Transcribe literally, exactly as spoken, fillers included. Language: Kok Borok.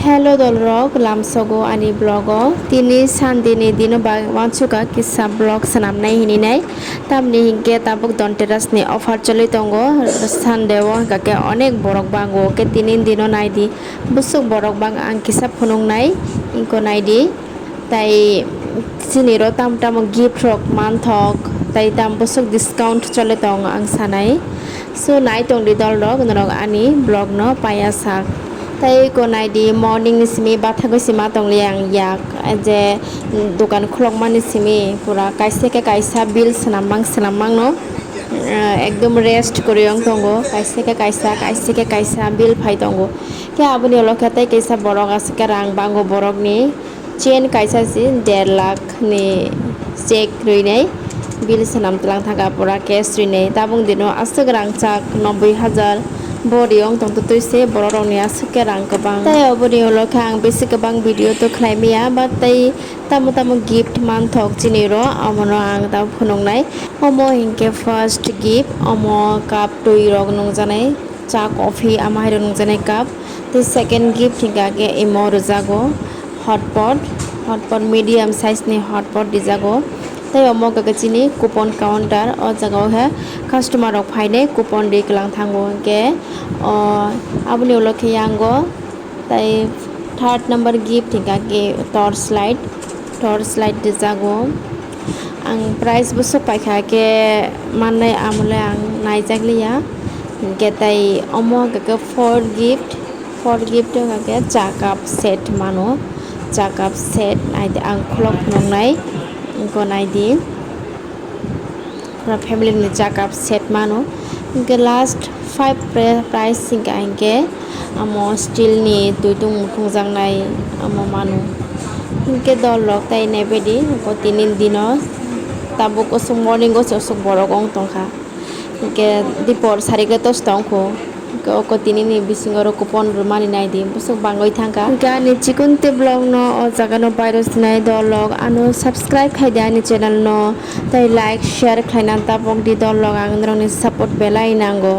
Hello dolrok, lamsogo ani vlog o. Tini Sunday ni dino ba wansukha kisa vlog swnamnai hininai. Tamni hinkhe tabuk Dhanteras ni offer choli tongo. Sunday o hinkha khe onek borok bango. Khe tini dino naidi. Busuk borok bang ang kisa phunuknai. Inko naidi. Tai chini ro tam tamo gift rok manthok. Tai tam busuk discount choli tong ang sanai. So nai tongdi dolrok, norok ani vlog no paya sak. Tai ko naidi, morning ni simi bathagwi sima tongli ang yak, je dukan khulokmani simi pura kaisa khe kaisa bill swnam mang swnam mangno, eh, ekdom rest kwrwi wng tongo, kaisa khe kaisa, kaisa khe kaisa bill phai tongo. Khe aboni ulo khe tei kaisa borok aswk khe rang bango borokni. Chain kaisa si der lakh ni check rwinai, bill swnam tlang thangkha pura cash rwinai. Tabuk dino aswk rangchak noboi hajar bo riyong tongtwtwi se borok rokni aswk khe rang kwbang. Tai oboni ulo khe ang bisi kwbang video to khlai maya, but tai tamo tamo gift manthok chini ro, omono ang tabuk phunuknai. Omo hinkhe first gift, omo cup twi rok nungjaknai. Cha coffee ama hai rok nungjaknai cup. Tei second gift hinkha khe imo rwjago hotpot, hotpot medium size ni hotpot rijago. Tei omo hinkha khe chini coupon counter, o jaga o khe customer rok phainai coupon ri kwlang thango hinkhe, o aboni ulo khe yango. Tai third number gift hinkha khe torch light, torch light rijago. Ang price bwswk paikha khe mannai amole ang naijak liya. Hinkhe tai omo hinkha khe four gift, four gift hinkha khe cha cup set mano, cha cup set naidi ang khulok phunuknai, inko naidi. Pura family ni cha cup set mano. Hinkhe last five pri-, price hinkha hinkhe amo steel ni twi tongmung thungjaknai amo mano. Hinkhe dolrok tai naibedi, abo tini dino tabuk oswk morning o se oswk borok wng tongkha. Hinkhe dipor sarikhe tosh tongkho. Hinkhe oko tini ni bisingo oro coupon rwmani naidi, bwswk bangwi thangkha. Hinkhe ani chikon tei vlog no o jaga no bairo sinai dolrok ano subscribe khaidi ani channel no, tei like, share khlaina tabok di dolrok, ang norokni support belai nango.